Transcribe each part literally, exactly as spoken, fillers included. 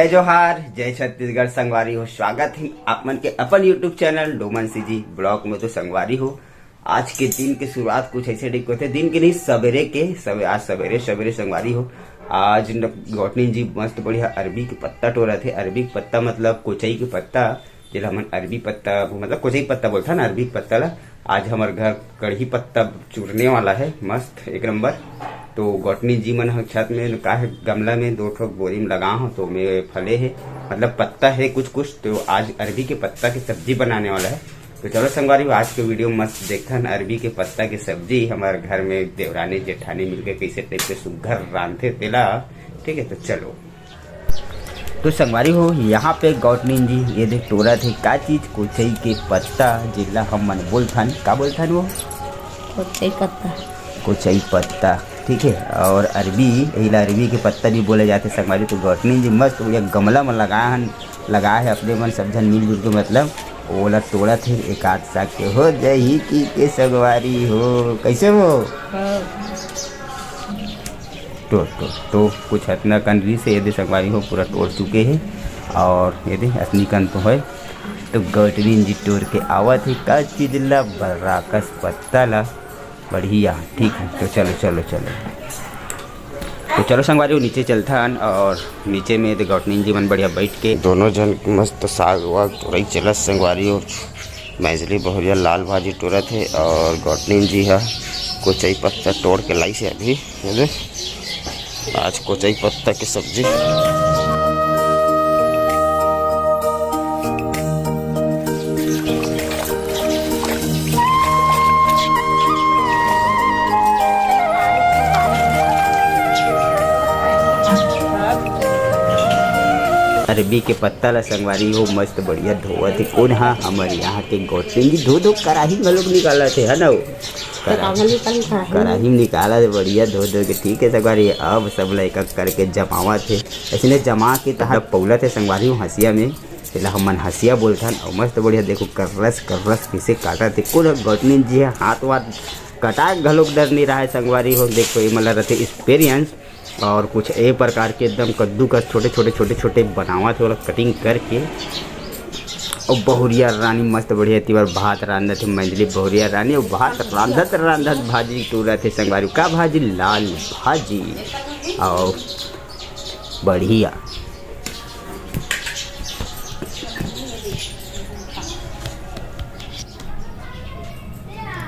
जोहार, जय छत्तीसगढ़ संगवारी हो। स्वागत है आप मन के अपन YouTube channel Doman CG blog में। तो संगवारी हो, आज के दिन के शुरुआत कुछ ऐसे टाइप के होथे, दिन के नहीं, सवेरे के सवे, आज सवेरे सवेरे संगवारी हो, आज न-, गौटनी जी मस्त बढ़िया अरबी के पत्ता टोरत हे। अरबी के पत्ता मतलब कोचई के पत्ता, जेला हमन अरबी पत्ता मतलब कोचई पत्ता बोलथन, अरबी के पत्ता ला। आज हमर घर कढ़ी पत्ता चुरने वाला है, मस्त एक नंबर। तो गौटनी जी मन ह छत में का है, गमला में दो ठो बोरी में लगा हो, तो में फले है, मतलब पत्ता है कुछ कुछ। तो आज अरबी के पत्ता की सब्जी बनाने वाला है। तो चलो संगवारी हो, आज के वीडियो मस्त देखथन अरबी के पत्ता की सब्जी। हमारे घर में देवरानी जेठानी मिलके कैसे टाइप के सुग्घर रांधे तेला। ठीक है, तो चलो। तो संगवारी हो, यहाँ पे गौटनीन जी ये देख टोरत हे का चीज, कोचई के पत्ता, जेला हमन बोलथन, का बोलथन वो? कोचई पत्ता। कोचई पत्ता, ठीक है। और अरबी, एला अरबी के पत्ता भी बोले जाते संगवारी। तो गौटनीन जी मस्त बढ़िया गमला में लगाए हन, लगाए है अपने मन सब झन मिलजुल के, मतलब ओला टोरत हे, एक आध साग के हो जाही की के संगवारी हो। कैसे हो? हाँ। टोर, टोर, तो कुछ अतना कन रिहिस हे, ये दे संगवारी हो, पूरा टोर चुके हे। और ये दे असनी कन तो है, तो गौटनीन जी टोर के आवत हे का चीज ला, बराकस पत्ता ला। बढ़िया, ठीक है, तो चलो, चलो, चलो। तो चलो संगवारी हो, नीचे चलथन और नीचे में तो गौटनीन जी मन बढ़िया बैठ के दोनों झन मस्त साग वाग टोरई चलत संगवारी हो। मैजली बहुरिया लाल भाजी टोरत हे और गौटनीन जी ह कोचई पत्ता टोर के लाइस हे अभी। ये दे, आज कोचई पत्ता के सब्जी। अरबी के पत्ता ला संगवारी हो मस्त बढ़िया धोवत हे। कोन हा? हमर यहाँ के गौटनीन जी धो धो कराही घलोक निकालत हे, है ना? तो करा-, कांगल निकाल कराही। कराही में निकालत हे बढ़िया धो धो के, ठीक है संगवारी। अब सब ला एक एक करके जमावत हे, ऐसने जमा के तहां पौलत हे संगवारी हो हंसिया में, तेला हमन हंसिया बोलथन। और मस्त बढ़िया देखो कर्रस कर्रस किसे काटत हे। कोन गौटनीन जी हे, हाथ वाथ कटाए घलोक डर नहीं रहा है संगवारी हो। देखो ये मला रथे एक्सपीरियंस। और कुछ ए प्रकार के एकदम कद्दूकस छोटे छोटे छोटे छोटे बनावत हे, ओला कटिंग करके। और बहुरिया रानी मस्त बढ़िया एती बर भात रांधत हे, मंजली बहुरिया रानी। और भात रांधत रांधत भाजी टूरत हे संगवारी। का भाजी? लाल भाजी। और बढ़िया।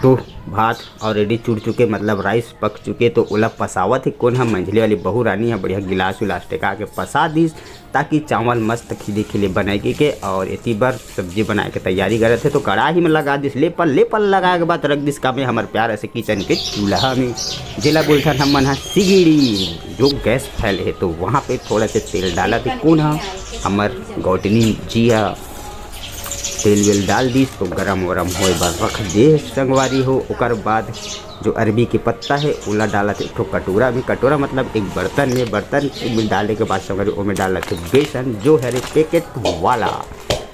तो भात already चुड़ चुके, मतलब राइस पक चुके, तो ओला पसावत हे। कोन ह? मंझले वाली बहू रानी ह बढ़िया गिलास उलास टेका के पसा दिस, ताकि चावल मस्त खिले खिले बने के, के। और एती बर सब्जी बनाए के तैयारी करत हे, तो कड़ाही में लगा दिस लेपल। लेपल लगाए के बाद रख दिस का में हमर प्यारा से किचन के चूल्हा में, जेला बोलथन हमन ह सिगड़ी, जो गैस फैल हे। तो वहाँ पे थोड़ा से तेल डालत हे। कोन ह? हमर गौटनी जी ह तेल वेल डाल दिस, तो गरम वरम होए बर रख दे संगवारी हो। ओकर बाद जो अरबी के पत्ता हे, ओला डालत हे एक ठो कटोरा में। कटोरा मतलब एक बर्तन में। बर्तन में डाले के बाद संगवारी, ओमे डालत हे बेसन, जो हरे पैकेट वाला।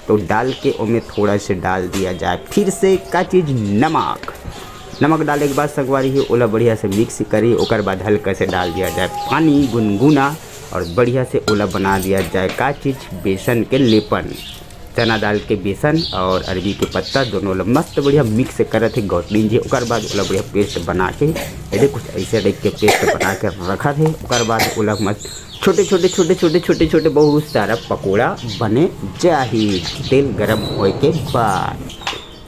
तो डाल के ओमे थोड़ा से डाल दिया जाए फिर से का चीज, नमक। नमक डाले के बाद संगवारी हो, ओला बढ़िया से मिक्स करी। ओकर बाद हल्का से डाल दिया जाए पानी गुनगुना और बढ़िया से ओला बना दिया जाए का चीज, बेसन के लेपन। चना दाल के बेसन और अरबी के पत्ता दोनों ला मस्त बढ़िया मिक्स करत हे गौटनीन जी। ओकर बाद ओला बढ़िया पेस्ट बना के, ये दे कुछ ऐसे टाइप के पेस्ट बना के रखत हे। ओकर बाद ओला मस्त छोटे छोटे छोटे छोटे छोटे छोटे बहुत सारा पकोड़ा बने जाही तेल गरम होए के बाद।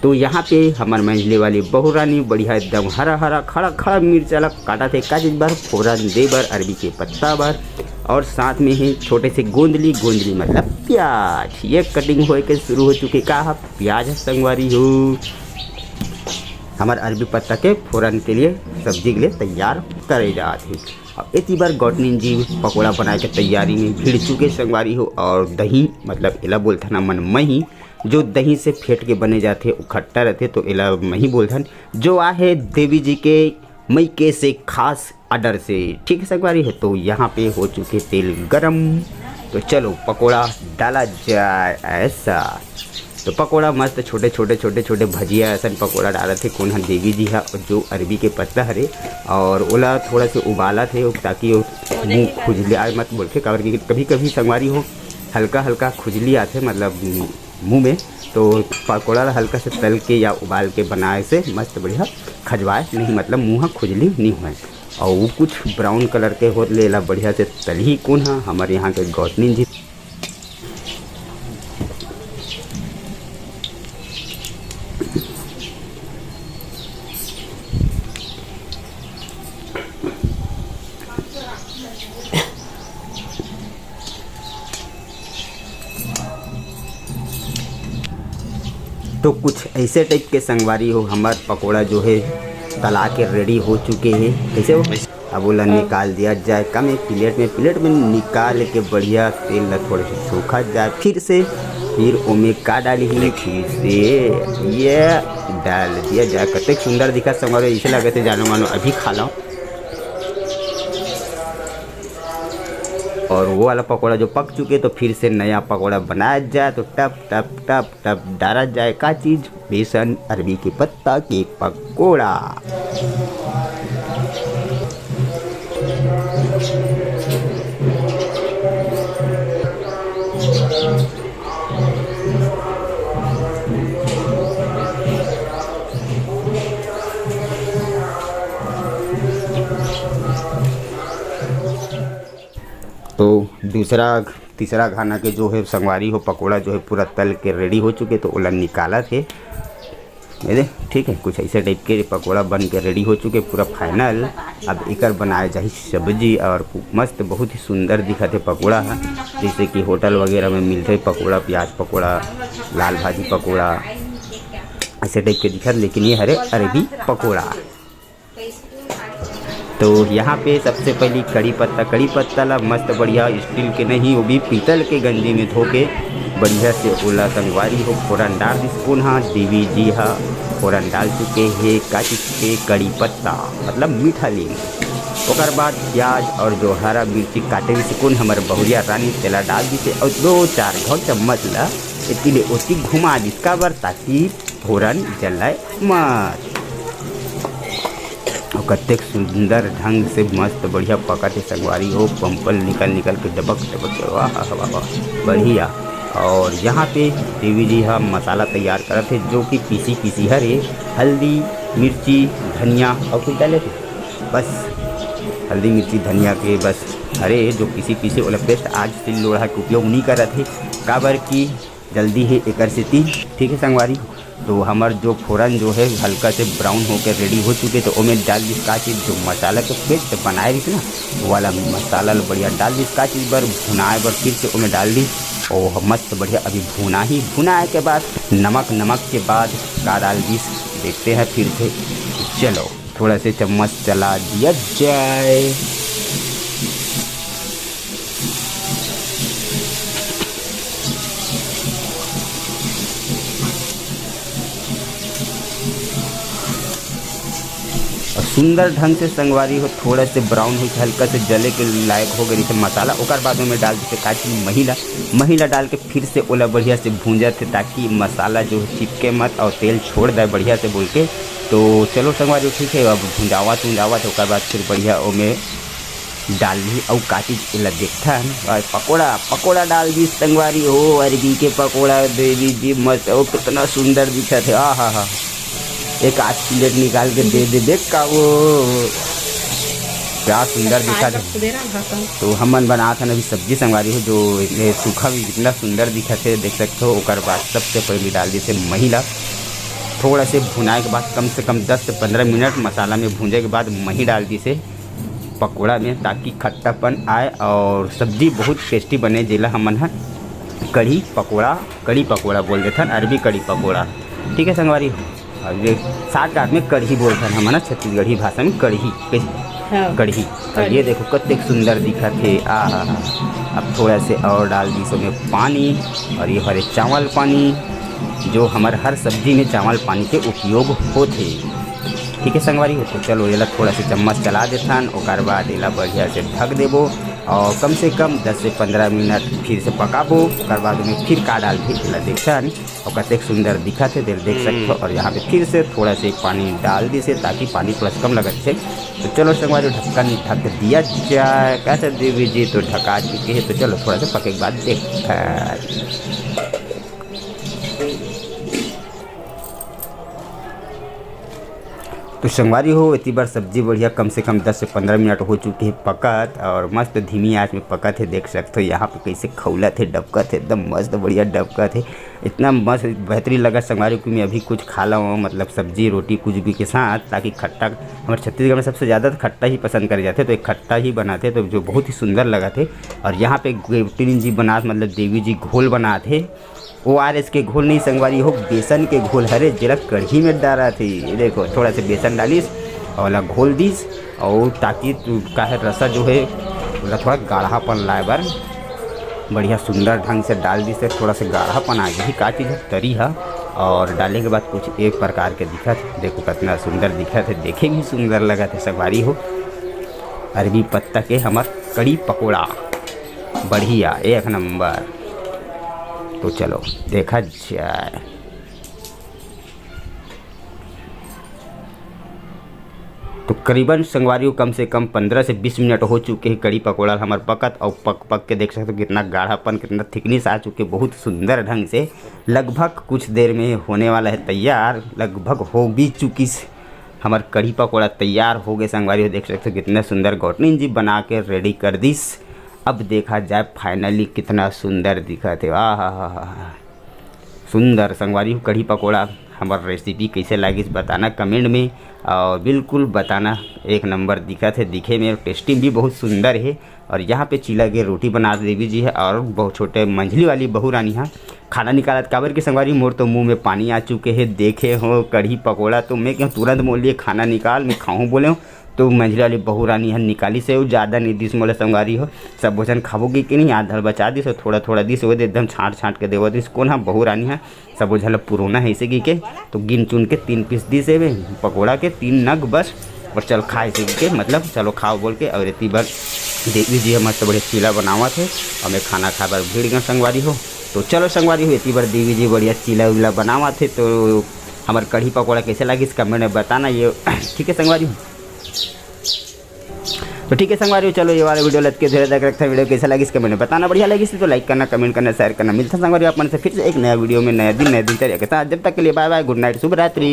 तो यहाँ पे हमर मंझले वाली बहू रानी बढ़िया एकदम हरा हरा खड़ा खड़ा मिर्चा ला काटत हे का चीज बर, फोरन दे बर अरबी के पत्ता बर। और साथ में ही छोटे से गोंदली, गोंदली मतलब प्याज, ये कटिंग होए के शुरू हो चुके। का ह? प्याज ह संगवारी हो, हमर अरबी पत्ता के फोरन के लिए, सब्जी के लिए तैयार करे जात हे। अब एती बर गौटनीन जी पकोड़ा बनाए के तैयारी में भिड़ चुके संगवारी हो। और दही मतलब एला बोलथन हमन मही, जो दही से फेंट के बने जाथे, वो खट्टा रहथे, तो एला मही बोलथन। जो आहे देवी जी के मइके से खास आर्डर से, ठीक है संगवारी हो। तो यहाँ पे हो चुके तेल गरम, तो चलो पकोड़ा डाला जाए ऐसा। तो पकोड़ा मस्त छोटे छोटे छोटे छोटे भजिया असन पकोड़ा डालत हे। कोन ह? देवी जी ह, जो अरबी के पत्ता हरे, और ओला थोड़ा से उबालत हे, ताकि वो मुंह खुजले आए मत बोल के, काबर कि कभी कभी संगवारी हो हल्का हल्का खुजली आथे, मतलब मुंह में, तो पकोड़ा ला हल्का से तल के या उबाल के बनाए से मस्त बढ़िया खजवाए नहीं, मतलब मुंह ह खुजली नहीं होए। और वो कुछ ब्राउन कलर के होत ले ला बढ़िया से तलही कोन ह, हमर यहाँ के गौतनी जी। तो कुछ ऐसे टाइप के संगवारी हो, हमर पकोड़ा जो है तला के रेडी हो चुके हैं। कैसे हो? अब ओला निकाल दिया जाए कम एक प्लेट में। प्लेट में निकाल के बढ़िया तेल ला थोड़े से सूखा जाए, फिर से, फिर ओमे का डाली ही, फिर से ये डाल दिया जाए। कतेक सुंदर दिखा संगवारी, इसे लगे थे जानो मानो अभी खा लो। और वो वाला पकोड़ा जो पक चुके, तो फिर से नया पकोड़ा बनाया जाए। तो टप टप टप टप डाला जाए का चीज, बेसन, अरबी के पत्ता के पकोड़ा। तो दूसरा, तीसरा घाना के जो है संगवारी हो, पकोड़ा जो है पूरा तल के रेडी हो चुके, तो ओला निकालत हे। ये दे, ठीक है, कुछ ऐसे टाइप के पकोड़ा बन के रेडी हो चुके, पूरा फाइनल। अब एकर बनाए जाही सब्जी और पु-, मस्त, बहुत ही सुंदर दिखत हे पकोड़ा ह, जैसे कि होटल वगैरह में मिलते पकोड़ा, प्याज पकोड़ा, लाल भाजी पकोड़ा, ऐसे टाइप के दिखत, लेकिन ये हरे अरबी पकोड़ा। तो यहाँ पे सबसे पहली कड़ी पत्ता, कड़ी पत्ता ला मस्त बढ़िया स्टील के नहीं, वो भी पीतल के गंजी में धो के बढ़िया से ओला संगवारी हो फोरन डाल दिस। कोन हा? देवी जी हा फोरन डाल चुके हे। का चीज के? कड़ी पत्ता, मतलब मीठा नींबू। ओकर बाद प्याज और जो हरा मिर्ची काटे दिस कोन हमर बहुरिया रानी, तेला डाल दिस और दो चार घाव चम्मच ला एती ले ओती घुमा दिस। काबर? ताकि फोरन जलय मत। अउ कतेक सुंदर ढंग से मस्त बढ़िया पकत हे संगवारी हो, बम्पल निकल निकल के डबक डबक के, वाह, वाह, वाह, वाह, बढ़िया। और यहाँ पे देवी जी ह मसाला तैयार करत हे, जो कि पीसी पीसी हरे, हल्दी, मिर्ची, धनिया और कुछ डाले थे, बस हल्दी, मिर्ची, धनिया के बस हरे, जो पीसी पीसी वाला पेस्ट आज सिल लोढ़ा के उपयोग नहीं करत हे, काबर कि जल्दी हे एकर सेती। ठीक है संगवारी, तो हमर जो फोरन जो है हल्का से ब्राउन होके रेडी हो चुके, तो ओमे डाल दिस का चीज, जो मसाला के पेस्ट बनाए रहिस ना, वो वाला मसाला ल बढ़िया डाल दिस का चीज बर भुनाए बर, फिर से ओमे डाल दिस। ओ मस्त बढ़िया अभी भुना ही, भुनाए के बाद नमक, नमक के बाद का डाल दिस, देखते हैं फिर से। चलो थोड़ा से चम्मच चला दिया जाए। और सुंदर ढंग से संगवारी हो, थोड़ा से ब्राउन हो, हल्का से जले के लायक हो गई मसाला। ओकर बाद में डाल देते काची मही ला। मही ला डाल के फिर से ओला बढ़िया से भूंजत हे, ताकि मसाला जो चिपके मत और तेल छोड़ दे बढ़िया से बोल के। तो चलो संगवारी, ठीक है, अब भुंजावत उंजावत ओकर बाद फिर बढ़िया ओमे डालही अउ का चीज एला देखथन। और पकोड़ा, पकोड़ा डाल दिस संगवारी हो, अरबी के पकोड़ा देवी जी मस्त, ओ कितना सुंदर दिखत हे, आ हा हा। एक आध प्लेट निकाल के दे दे, देख का वो क्या सुंदर दिखत हे। तो हमन बनात हन अभी सब्जी संगवारी हो, जो ये सूखा भी कितना सुंदर दिखत हे, देख सकते हो। ओकर बाद सबसे पहले डाल दिस मही ला, थोड़ा से भुनाए के बाद कम से कम दस से पंद्रह मिनट मसाला में भूंजे के बाद मही डाल दिस। पकोड़ा में, ताकि खट्टापन आए और सब्जी बहुत टेस्टी बने, जेला हमन ह कढ़ी पकोड़ा, कढ़ी पकोड़ा बोल देथन, अरबी कढ़ी पकोड़ा। ठीक है संगवारी, और ये साग काट में कढ़ी बोलथन हमन ह, छत्तीसगढ़ी भाषा में कढ़ी, कैसे? हाँ। कढ़ी। और ये कढ़ी। देखो कतेक सुंदर दिखत हे, आ हा हा। अब थोड़ा से और डाल दी इसमें पानी, और ये हरे चावल पानी, जो हमर हर सब्जी में चावल पानी के उपयोग होथे। ठीक है संगवारी हो, तो चलो एला थोड़ा से चम्मच चला देथन, ओकर बाद एला बढ़िया से ढक देबो। और कम से कम दस से पंद्रह मिनट फिर से पकाबो, ओकर बाद में फिर का डालथे, एला देखथन। और कतेक सुंदर दिखत हे, तेल देख सकथो। और यहाँ पे फिर से थोड़ा से पानी डाल दिसे, ताकि पानी थोड़ा सा कम लगत हे। तो चलो संगवारी, ढक्कन ढक दिया जाए। कैसे देवी जी तो ढका चुके हैं, तो चलो थोड़ा सा पके के बाद देखथन। तो संगवारी हो, इतनी बार सब्जी बढ़िया कम से कम दस से पंद्रह मिनट हो चुके हैं पकत, और मस्त धीमी आंच में पकत है। देख सकते हो यहाँ पे कैसे खौलत है, डबकत है, एकदम मस्त बढ़िया डबकत है। इतना मस्त बेहतरीन लगा संगवारी कि मैं अभी कुछ खा ला हूँ, मतलब सब्जी रोटी कुछ भी के साथ, ताकि खट्टा, हमारे छत्तीसगढ़ में सबसे ज़्यादा तो खट्टा ही पसंद करे जाते, तो एक खट्टा ही बनाते तो जो बहुत ही सुंदर लगा थे। और यहाँ पे गोपनी जी बनात, मतलब देवी जी घोल बनात है, ओ आर एस के घोल नहीं संगवारी हो, बेसन के घोल हरे, जेला कढ़ी में डारा थे। ये देखो, थोड़ा से बेसन डालिस और ओला घोल दिस, और ताकि तू का है रसा जो है ओला थोड़ा गाढ़ापन लाए बर बढ़िया सुंदर ढंग से डाल दिस, तो थोड़ा से गाढ़ापन आ गई का चीज़ है तरी हा। और डाले के बाद कुछ एक प्रकार के दिखत, देखो कितना सुंदर दिखत है, देखे भी सुंदर लगत है संगवारी हो। अरबी पत्ता के हमर कड़ी पकोड़ा बढ़िया एक नंबर। तो चलो देखा जाए। तो करीबन संगवारी हो कम से कम पंद्रह से बीस मिनट हो चुके हैं कड़ी पकोड़ा हमर पकत, और पक पक के देख सकते हो कितना गाढ़ापन, कितना थिकनेस आ चुके, बहुत सुंदर ढंग से। लगभग कुछ देर में होने वाला है तैयार, लगभग हो भी चुकी हमर कढ़ी पकोड़ा तैयार हो गए संगवारी हो। देख सकते हो कितना सुंदर गौटनीन जी बना के रेडी कर दिस। अब देखा जाए फाइनली कितना सुंदर दिखत है। आहा हा हा हा। सुंदर संगवारी हो कढ़ी पकोड़ा। हमर रेसिपी कैसे लागिस बताना कमेंट में, और बिल्कुल बताना, एक नंबर दिखत है दिखे में, टेस्टिंग भी बहुत सुंदर है। और यहाँ पे चीला के रोटी बना देवी जी है, और बहुत छोटे मंझली वाली बहू रानी है खाना निकालत, काबर के संगवारी मोर तो मुंह में पानी आ चुके है। देखे हो कढ़ी पकोड़ा तो मैं क्यों तुरंत मोर लिए खाना निकाल, मैं खाऊं बोले हूँ। तो मंझली वाली बहू रानी है निकाली से वो ज़्यादा नहीं दिस मोला संगवारी हो, सब भोजन खाबो की, कि नहीं, आधा बचा दिस और थोड़ा थोड़ा दिस, वो दे एकदम छांट छांट के देवत दिस। कौन है बहू रानी है, सबो झन ल पुरोना है इसे की के, तो गिन चुन के तीन पीस दिस एवे पकोड़ा के, तीन नग बस। और चल खा इसे की के, मतलब चलो खाओ बोल के। और इतनी बार देवी जी हमर से बढ़िया चीला बनावत है, और मैं खाना खाए बर भिड़ गया संगवारी हो। तो चलो संगवारी हो, इतनी बार देवी जी बढ़िया चीला उला बनावत है। तो हमार कढ़ी पकोड़ा कैसे लगिस कमेंट में बताना ये। ठीक है संगवारी हो, तो ठीक है संगवारी हो, चलो ये वाला वीडियो लटके धीरे तक रखता है। वीडियो कैसा लगिस कमेंट में बताना, बढ़िया लगिस तो लाइक करना, कमेंट करना, शेयर करना। मिलता संगवारी हो आप मन से फिर से एक नया वीडियो में, नया दिन, नया दिनचर्या के साथ। जब तक के लिए बाय बाय, गुड नाइट, शुभ रात्रि।